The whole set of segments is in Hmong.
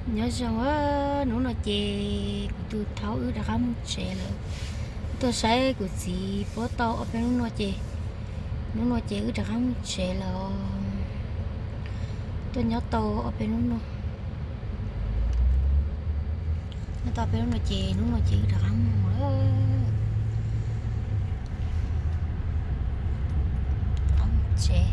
Nyob zoo, hnub no ces kuv tus thaub wb rov qab mus tsev lawm. Tuaj saib kuv txiv puab tau ob peb hnub no ces, hnub no ces wb rov qab mus tsev lawm. Tuaj nyob tau ob peb hnub no, nyob tau ob peb hnub no ces hnub no ces wb rov qab mus lawm. Tsev.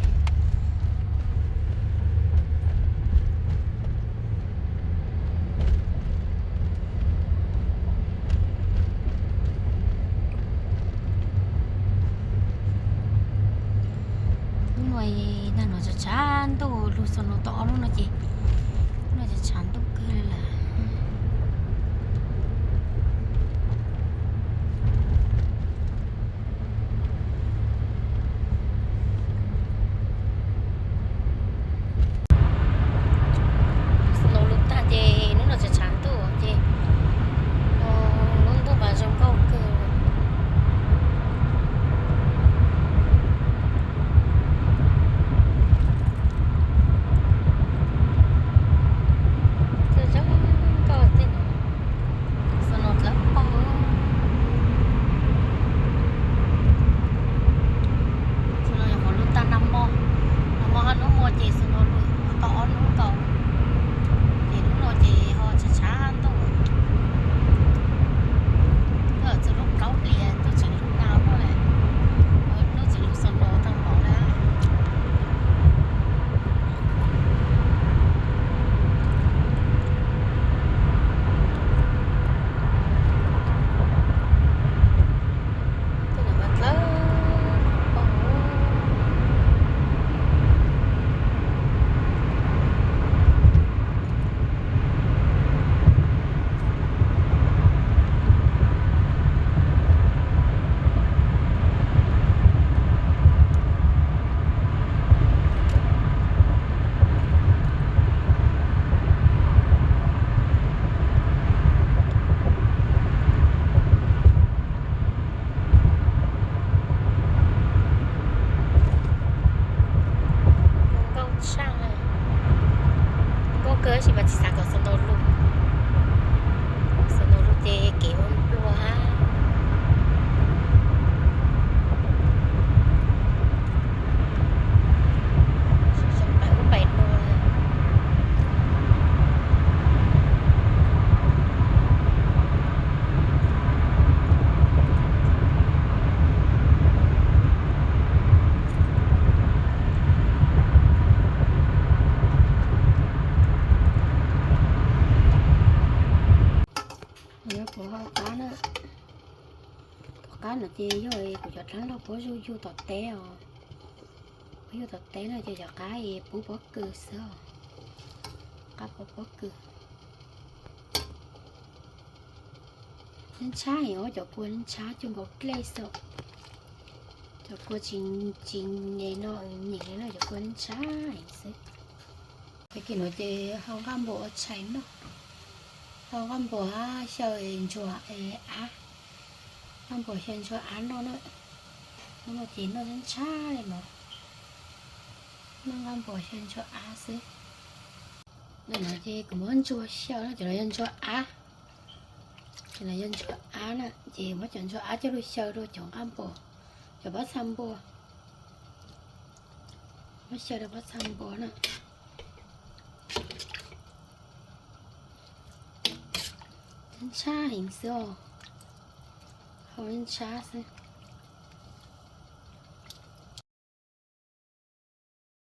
Hnub no nag no tshav tshav ntuj, lug snow tau ob hnub no ces hnub no tshav tshav ntuj kawg lawm. Snow lug tag ces hnub no tshav tshav ntuj ces lub ntuj mas zoo nkauj kawg. Zoo nkauj tej no, snow dlawb paug. Snow yog qhov lug tag nag hmo, nag hmo hab hnub muag ces snow lug tau ob hnub nkaus, ces hnub no ces ho tshav tshav ntuj. Twb txug lub plaub hlis ntuj tseem lug nag luaj, ntuj tseem lug snow tag npaum na. Nkauj tshaj, nkauj kawg tab sis mas tsis xav kom snow lug, snow lug ces kev ua nplua hab. Zoo pais ub pais no. Yog kuv hau qab na, tom qab no ces yog kuv cov dlaab laug puab yug yug tom teb os. Puab yug tom teb no ces cov qab es pub pob kws xwb os. Qab pub pob kws. Ntshab heev os, cov kua ntshab cuag nkaus dlej xwb. Cov kua tsis, tsis nyem no, nyeem li no cov kua ntshab heev xwb. Tag kis no ces hau nqaj npua ua tshais noj, hau nqaj npua xyaw ntsuag av, nqaj npua xyaw ntsuag av noj na. Hnub no ces noj ntshab li no, noj nqaj npua xyaw ntsuag av xwb. Nim no ces kuv muab ntsuag xyaw na, cov no yog ntsuag av, cov no yog ntsuag av na, ces muab cov ntsuag av coj lug xyaw rau cov nqaj npua, cov pob txha npua, muab xyaw rau pob txha npua na. Ntshab heev xwb os, hau ntshab xwb.